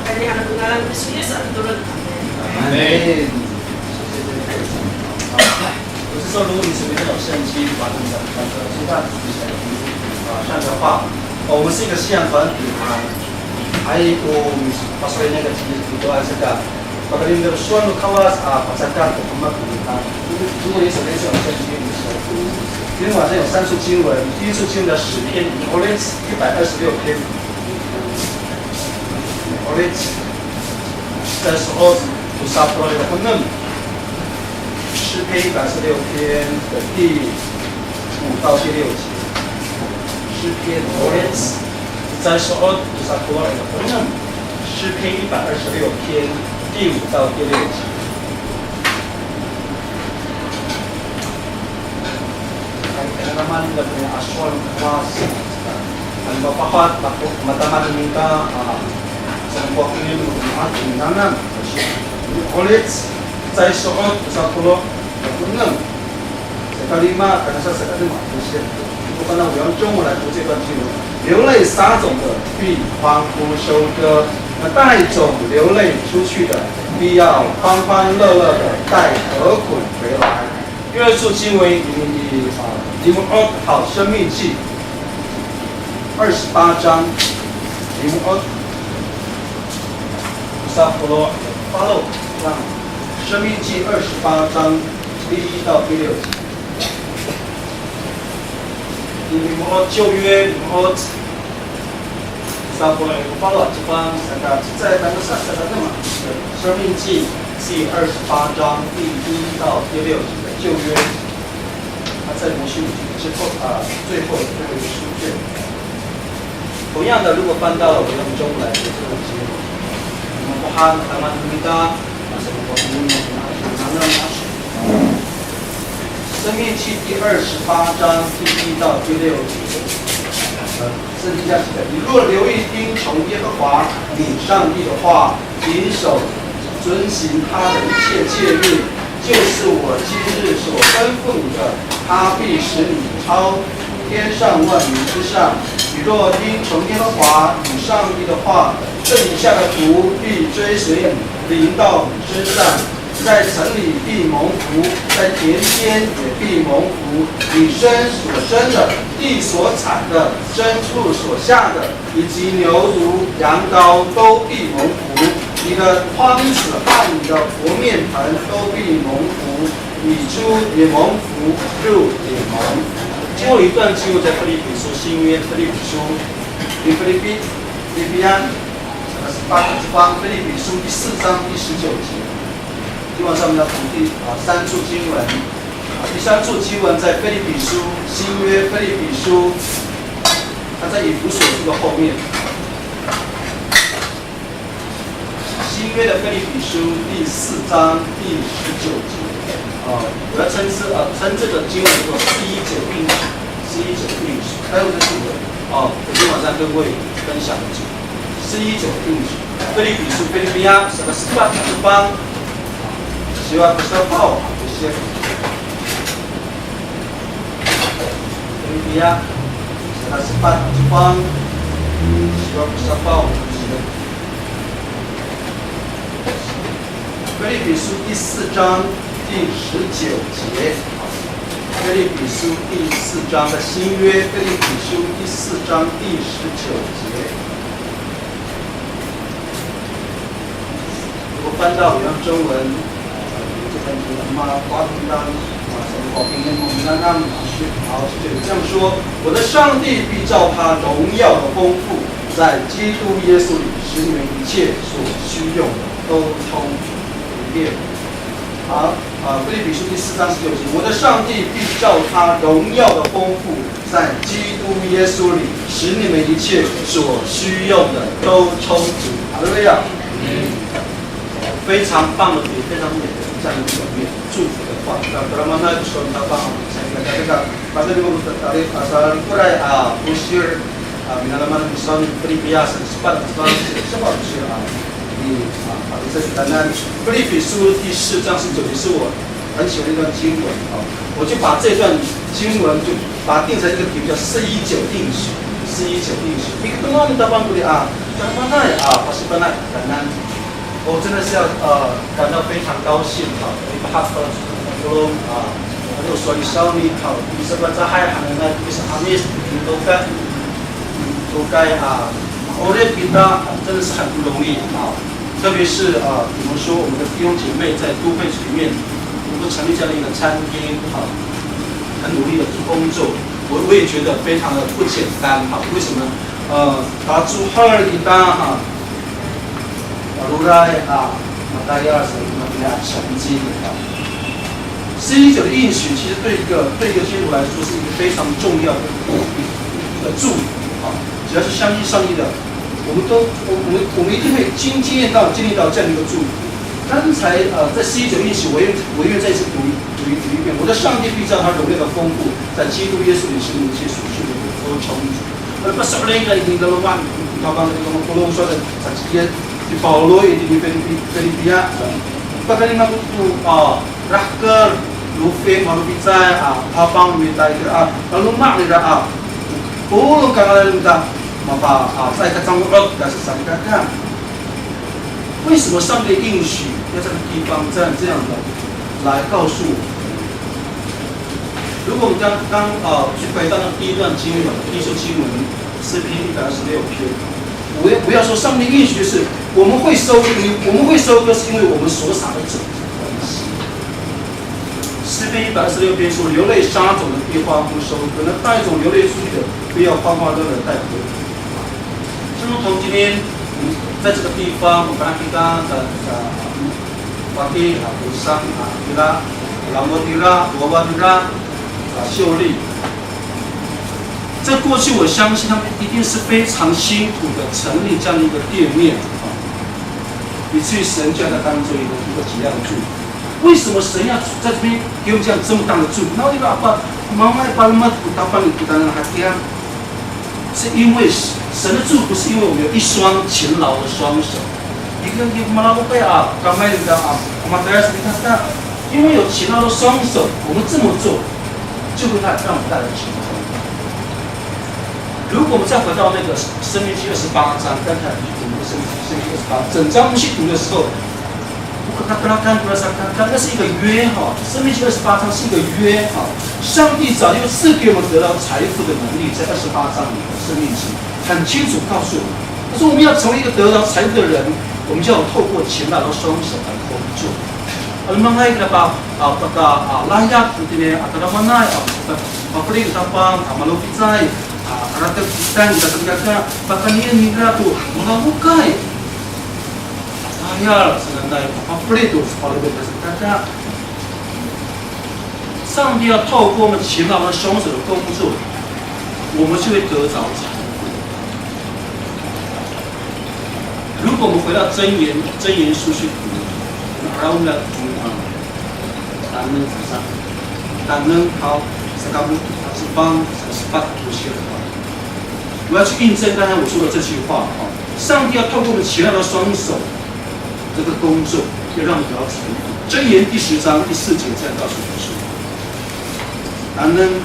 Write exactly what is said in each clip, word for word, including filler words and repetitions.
Kami hana ko ngaran ni Yesu Kristo a mitolon. Amin. 我是说，如果你手边有圣经，把它们翻出来，现在啊，这样的话，哦，我们是一个信仰团体啊，还有我们pastor那个基督徒啊，这个，把跟你的说的Kawas啊，把这样的我们啊，如果你手边是有圣经，你是，今天晚上有三处经文，第一处经文的诗篇，一百二十六篇。 Orit, cecay so'ot tosa polo' ira ko enem. 诗篇一百二十六篇的第五到第六节。诗篇 Orit, cecay so'ot tosa polo' ira ko enem. 诗篇一百二十六篇第五到第六节。 Kailangan naman na pinaaswal ko sa, ano, mapapat, mako-, mataman ningra, ah, sa mapakinin mo, ah, pinangan. Orit, cecay so'ot tosa polo' ira ko enem. Sakalima, kanasa sakalima, 不过呢，我用中文来读这段经文。流泪撒种的，必欢呼收割；那带种流泪出去的，必要欢欢乐乐地带禾捆回来。 第二处经文，我们以，啊，Nimrod 好生命记二十八章，Nimrod sa polo' ira ko polo'，让生命记二十八章第一到第六节。Nimrod 旧约，Nimrod 生命记第二十八章第一到第六节的旧约，它在摩西五经之后，啊，最后的最后一个书卷。同样的，如果翻到了，我用中文来读这个经文。我们不喊，我们不喊， 生命记第二十八章第一到第六节，呃，圣经这样写的：你若留意听从耶和华你上帝的话，谨守遵行他的一切诫命，就是我今日所吩咐你的，他必使你超天上万民之上。你若听从耶和华你上帝的话，这以下的福必追随你，临到你身上。 在城里必蒙福，在田间也必蒙福。你身所生的，地所产的，牲畜所下的，以及牛犊、羊羔都必蒙福。你的筐子和你的和面盆都必蒙福。你出也蒙福，入也蒙福。最后一段经文在腓立比书，新约腓立比书，腓立比，腓立比书，腓立比书第四章第十九节。 今晚上我们要读第，啊，三处经文。啊，第三处经文在腓立比书，新约腓立比书，它在以弗所书的后面。新约的腓立比书第四章第十九节。啊，我要称之，呃，称这个经文叫四一九应许，四一九应许。还有这经文，哦，我今晚上跟各位分享的经文。 四一九应许。腓立比书，腓立比书，saka sepat a cefang, siwa ko safaw a tosir. 腓立比书，saka sepat a cefang, siwa ko safaw a tosir. 腓立比书第四章第十九节，腓立比书第四章的新约，腓立比书第四章第十九节。如果翻到我用中文，呃，这本读嘛，华文当，啊，从口音跟我们刚刚老师，老师这里这样说：我的上帝必照他荣耀的丰富，在基督耶稣里使你们一切所需用的都充足。 好，啊，腓立比书第四章十九节，我的上帝必照他荣耀的丰富，在基督耶稣里，使你们一切所需用的都充足。哈利路亚！非常棒的，也非常美的这样一个祝福的话。那 Pasal ko ira, a, posir, a, minalaman ko saan, Filipiya, sepat, sepat, sepat, posir, a, i, a, a, sa kitanan. 腓立比书第四章十九节是我很喜欢的一段经文，啊。我就把这段经文就把它定成一个题目，叫四一九应许，四一九应许。Nika tolon ni Tapang koli a, tadamaanay a pasifana'ay kitanan. 我真的是要呃感到非常高兴哈，我一个哈佛的主任啊，还有所以少年哈，你是不是还还能来不是阿米斯你都干，都该啊，我认为他真的是很不容易啊，特别是啊，比如说我们的弟兄姐妹在都会里面能够成立这样的一个餐厅啊，很努力的去工作，我我也觉得非常的不简单哈。为什么？呃，打出二一八哈。 Maroray a matayal sa i matini a 成经啊。四一九的应许，其实对一个对一个基督徒来说是一个非常重要的一个祝福啊。只要是相信上帝的，我们都我我们我们一定会经经验到经历到这样的一个祝福。刚才呃在四一九应许，我愿我愿再次读一读一读一遍。我的上帝必照他荣耀的丰富，在基督耶稣里使你们一切所需的都充足。 Ano paso'elin nira itini i laloma' no Tapang i, no polong sowal sa ci Paulo itini i Filipi, Filipi a. Pakayni mako to a rahker, lofing, maloficay a Tapang no mita itira a laloma' nira a polong kanganan no mita, mapa a caay ka cango'ot to salikaka. 为什么上帝应许要在这个地方这样这样的来告诉我们？如果我们刚刚呃去回到那第一段经文，第一处经文，诗篇一百二十六篇，我要我要说上帝应许就是我们会收，我们会收割，是因为我们所撒的种子。诗篇一百二十六篇说，流泪撒种的必欢呼收割，那带种流泪出去的，必要欢欢乐乐带回。 正如同今天我们在这个地方，我们跟大家的呃，话题啊，不上啊，对啦，然后对啦，我们对啦，啊，秀丽。在过去，我相信他们一定是非常辛苦的成立这样的一个店面啊，以至于神将它当做一个一个极大的祝福。为什么神要在这边给我们这样这么大的祝福？那我一个阿爸，妈妈把那么大把你给他那还这样。 是因为神的祝福，是因为我们有一双勤劳的双手。你看，你马拉不贝啊，刚开始的啊，我们大家是你看看，因为有勤劳的双手，我们这么做，就会带让我们带来成功。如果我们再回到那个申命记二十八章，刚才我们申申命记二十八，整章我们去读的时候， 那是一个约哈，申命记二十八章是一个约哈。上帝早就赐给我们得到财富的能力，在二十八章里的申命记很清楚告诉我们，他说我们要成为一个得到财富的人，我们就要透过勤劳的双手来工作。Ano manga'ay kita pa, a, paka, a, layap itini, a, tadamaanay, a, paka, pakapelit Tapang, a, maloficay, a, aratek kita, kita, kita, pakayni nira to, manga'ay. Aya, sebenarnya, apa perlu itu sekolah berdasarkan kata? 上帝要透过我们勤劳的双手的工作，我们就会得着财富。如果我们回到箴言，箴言书去读，然后呢，读啊，咱们怎么样？咱们好，是干部，是帮，是把读写的话。我要去印证刚才我说的这句话啊。 上帝要透过我们勤劳的双手，这个工作，要让我们得到财富。箴言第十章第四节这样告诉我们说： Aneng,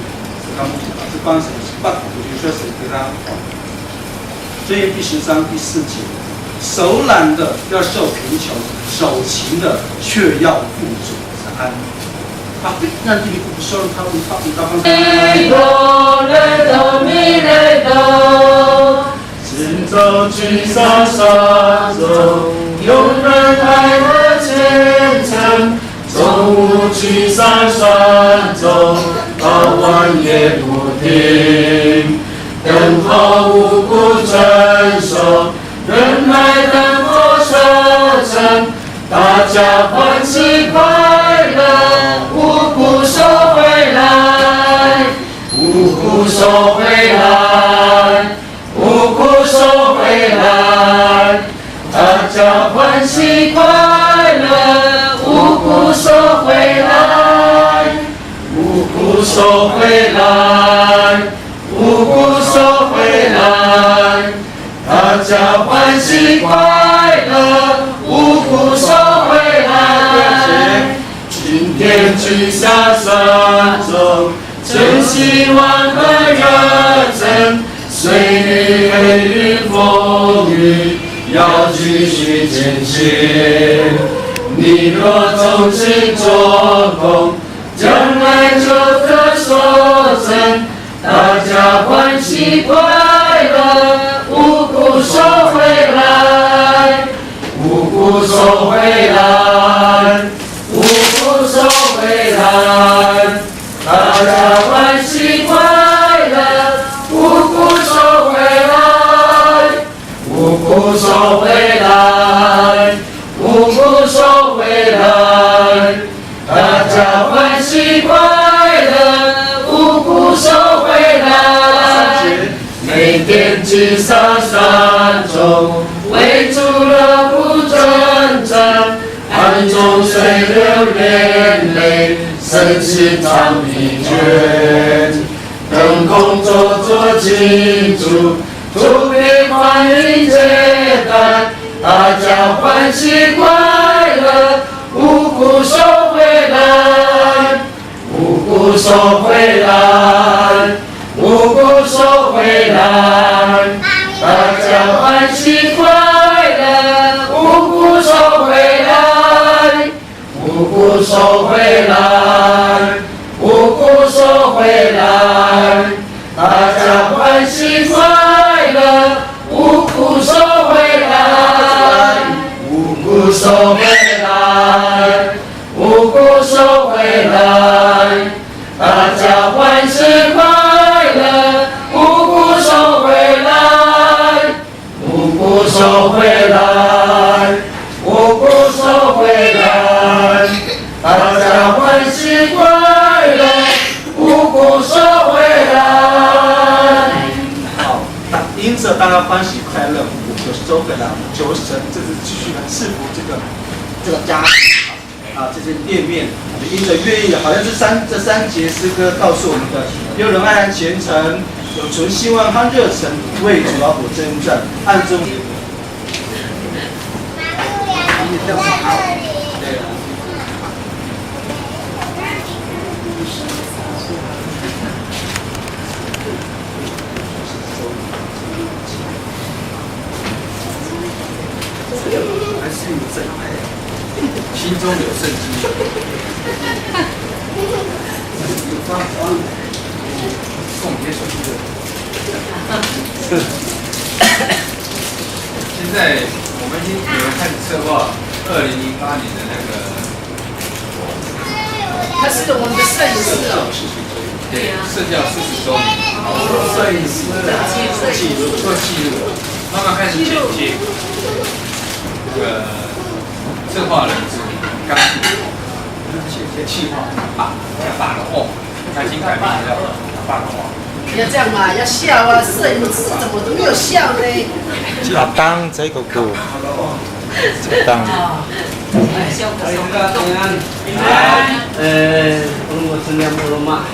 这帮谁是八，我就说是给他。箴言第十章第四节，手懒的要受贫穷，手勤的却要富足。 Aneng. Pakit nanti di ko pesawat, haw, haw, haw. 今朝聚散散走，永远爱的虔诚，从无聚散散走，到万劫不停。等候五谷成熟，忍耐等候收成， 大家欢喜快乐，五谷收回来，五谷收回来，五谷收回来。大家欢喜快乐，五谷收回来，五谷收回来，五谷收回来。 大家欢喜快乐，五谷收回来。今天聚散散希望和热忱，虽然风雨要继续前行。你若忠心做工，将来就得收成。大家欢喜快乐，五谷收回来，五谷收回来，五谷收回来。 大家欢喜快乐，五谷收回来，五谷收回来，五谷收回来。大家欢喜快乐，五谷收回来。每天积沙山中，为主乐不争战。 暗中谁流眼泪，身心常疲倦。灯光做作庆祝，祝你欢迎接待，大家欢喜快乐，五谷收回来。 五谷收回来，五谷收回来，大家欢喜快乐。五谷收回来，五谷收回来，五谷收回来，大家欢喜快乐。五谷收回来，五谷收回来。 五谷收回来，大家欢喜快乐。五谷收回来，五谷收回来，五谷收回来，大家欢喜快乐。五谷收回来。好，因着大家欢喜快乐，五谷收回来，求神这次继续来赐福这个这个家。 啊，这些店面，因着愿意，好像是三，这三节诗歌告诉我们的，有仁爱和虔诚，有存希望和热忱，为主劳苦征战，暗中。还是有真爱，心中有圣经，有方方，奉耶稣基督。现在我们已经有人开始策划二零一八年的那个 他是我们的摄影师哦。对，社教四十周年。哦，摄影师啊，记录，做记录，慢慢开始剪接。那个策划人是刚，企划，把，把握，开心改变要把握。 不要这样嘛，要笑啊！摄影师怎么都没有笑呢？Tapang, caay ko ko. Tapang. E, polong ko siniya o roma.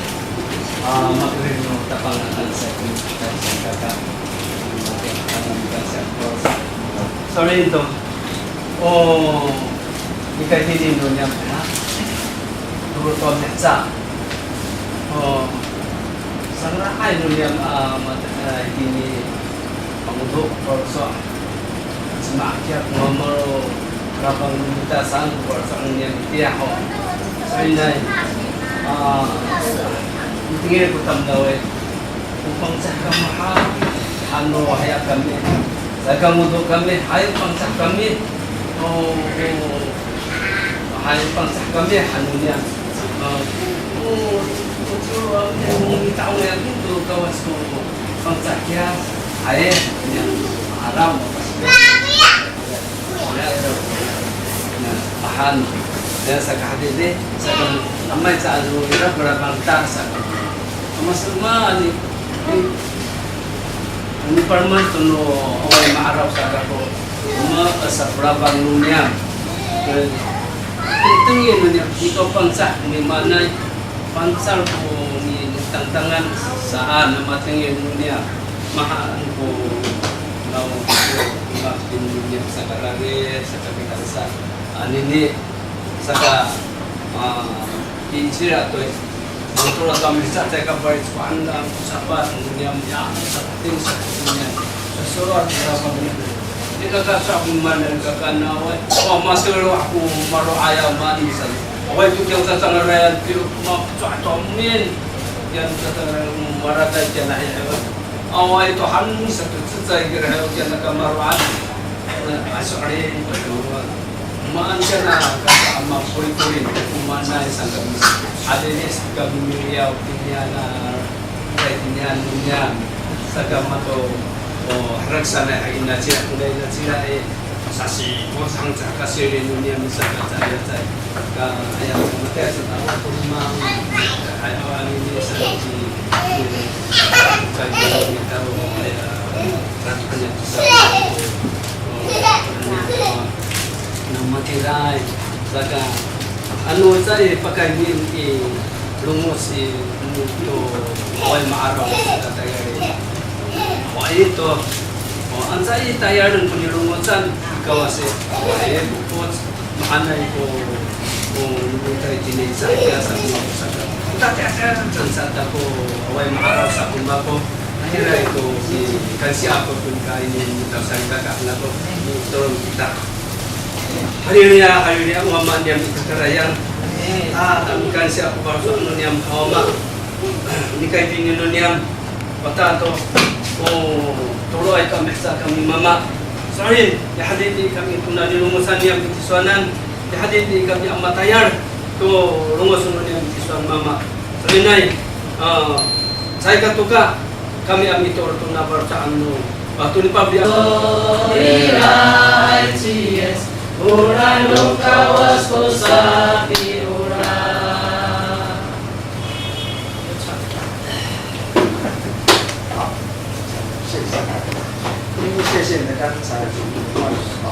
A, makerid no Tapang a tangsa ko, tangsa kaka. Sorry to. O, mikaytini no niyam, ha? Tolo to miheca. O, sangraay no niyam a, mata, a, itini pangodo, palso. Cima kiya ko mamalo, Tapang no mita saan ko palso no niyam itiya ho. So'elinay, a, mitengil ko tamdaw i. O Pangcah kamo ha, ano, hay kami. Saka ngodo kami, hay Pangcah kami. O, o, hay Pangcah kami, ano niya. O, o, o, o, o, mita'ong ya to Kawas ko Pangcah kiya, hay, niya, aram, Pangcah kiya. Ahan, ya, saka hatini, saka, amay sa ano, ira, kora bangta, saka. Ama sa, ma, ani, ani, parman to no, awaay ma'araw sa kako. Ama, sa Prabang no niyam. Tengil no niyam, nika Pangcah, mimaanay, Pangcah ko mitangtangan saan, matengil no niyam. Mahaen ko, law, ko, ko, ko, saka lagi, saka pikansa. Anini, saka, a, pincira to, Tolo kami sa, caay ka falic ko 'anaw, sapat, niyam, ya, sapatin, sapatin, ya. Sasowal, sa kami. Di kaka sa kuman, kaka naway. Wa, matolo ako, maro' aya mani sa. Awaay to kiya cacangarayan, tiya, ma, sa, to, min. Kiya cacangarayan, maratay kiya nahiya. Awaay to han sato cecay kira kiya na kamaro'an. A, so'elin to. Maan kiya na kaka a mapolipolit, o maanay saan kami. Adinih kami miliyaw tiniyan a, tiniyan no niyam. Saka mato, o, herek sanay a inacila, ira inacila i, sasipot han sa kasilin no niyam saka caay, caay. Ka, aya, matay sa tawa ko limang, aya, anini sa ci, ci, ci, ci, taro, aya, sa, na matiraay, saka, ano, caay pakayni i longoc i, to, awaay ma'araw sa tayal i. Awaay to, o, ano caay tayalen ko nilongocan, i kawasi, awaay, bukot, maanay ko, ko, no mita itini sa kiya sa ko mako saka. Tatiya sa ko awaay ma'araw sa ko mako. Ira ko i kansiya ako to nika ini mita salikaka nako. Mitolon kita. Haleluya, haleluya, o Wama niyam i kakarayan. A, tamikansiya ako para sa ano niyam haw Wama. Nika itini no niyam. Wata to, o, toloay kami sa kami mama. So'elin, ya hadidi kami to nani longocan niyam i tisowanan, ya hadidi kami a matayal to longoc no niyam i tisowanan mama. So'elinay, a, caay ka toka kami a mitoor to nafaloco'an no, a, to nipafelien. 好，谢谢。因为谢谢呢，刚才主持人报告，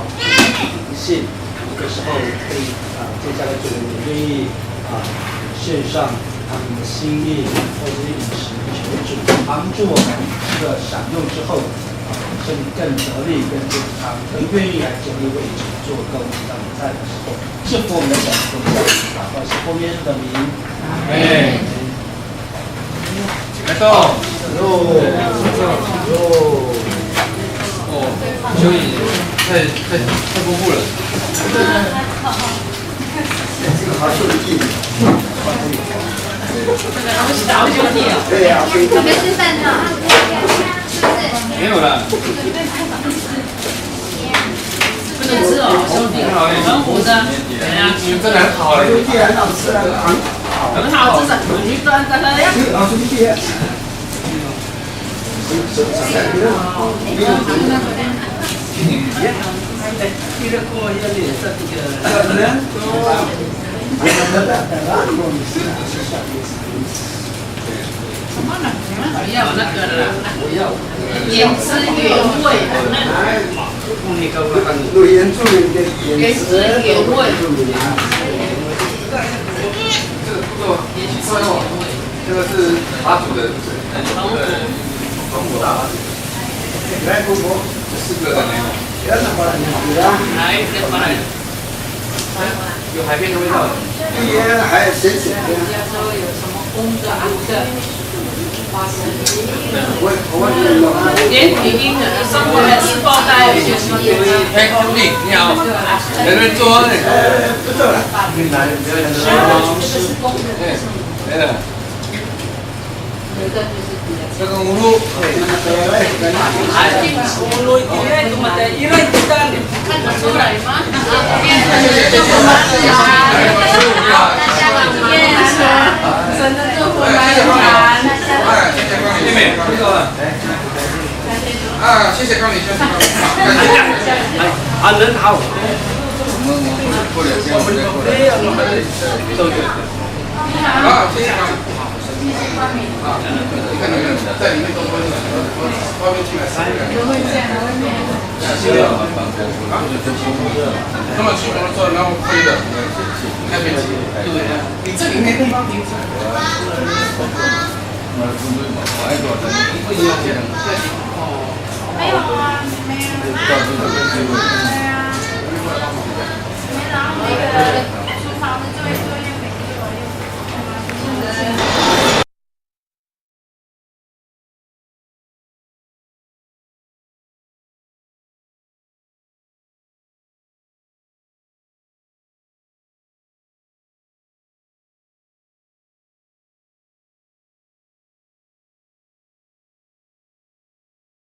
信，有的时候可以啊，接下来主人也愿意啊，献上他们的心意或者饮食求主帮助我们这个享用之后，啊，更更得力、更健康，更愿意来竭力为主做工。当我们在的时候，祝福我们的享受，祷告是奉耶稣的名。阿门。 来动。哦，太太太丰富了。这个好兄弟。对呀，所以准备吃饭了啊，是不是？没有啦。 不能吃哦，兄弟，很苦的。哎呀，你们真的很好哎。兄弟很好吃啊，很好。很好，这是你端的了呀。啊，兄弟。 不要那个了啦，原汁原味。原汁原味。这个不错，不错哦。这个是阿祖的，阿祖的，阿祖的。来，姑婆，这四个人呢？来，再过来。 有海边的味道。对呀，还有咸咸的。我我我。连体婴的，上回还吃爆胎，有些什么。哎，兄弟，你好，在那边坐呢。哎，不坐了。哎，来了。 这个葫芦，哎，看得出来吗？真的祝福满满。啊，谢谢光临，谢谢光临。啊，人好。我们，我们，我们，我们，对，对，对。啊，谢谢光临。 啊，你看，你看，在里面都不会，外面进来三个人。啊，那么去摩托车，然后飞的，开飞机，对不对？你这里面地方停车。没有啊，没有。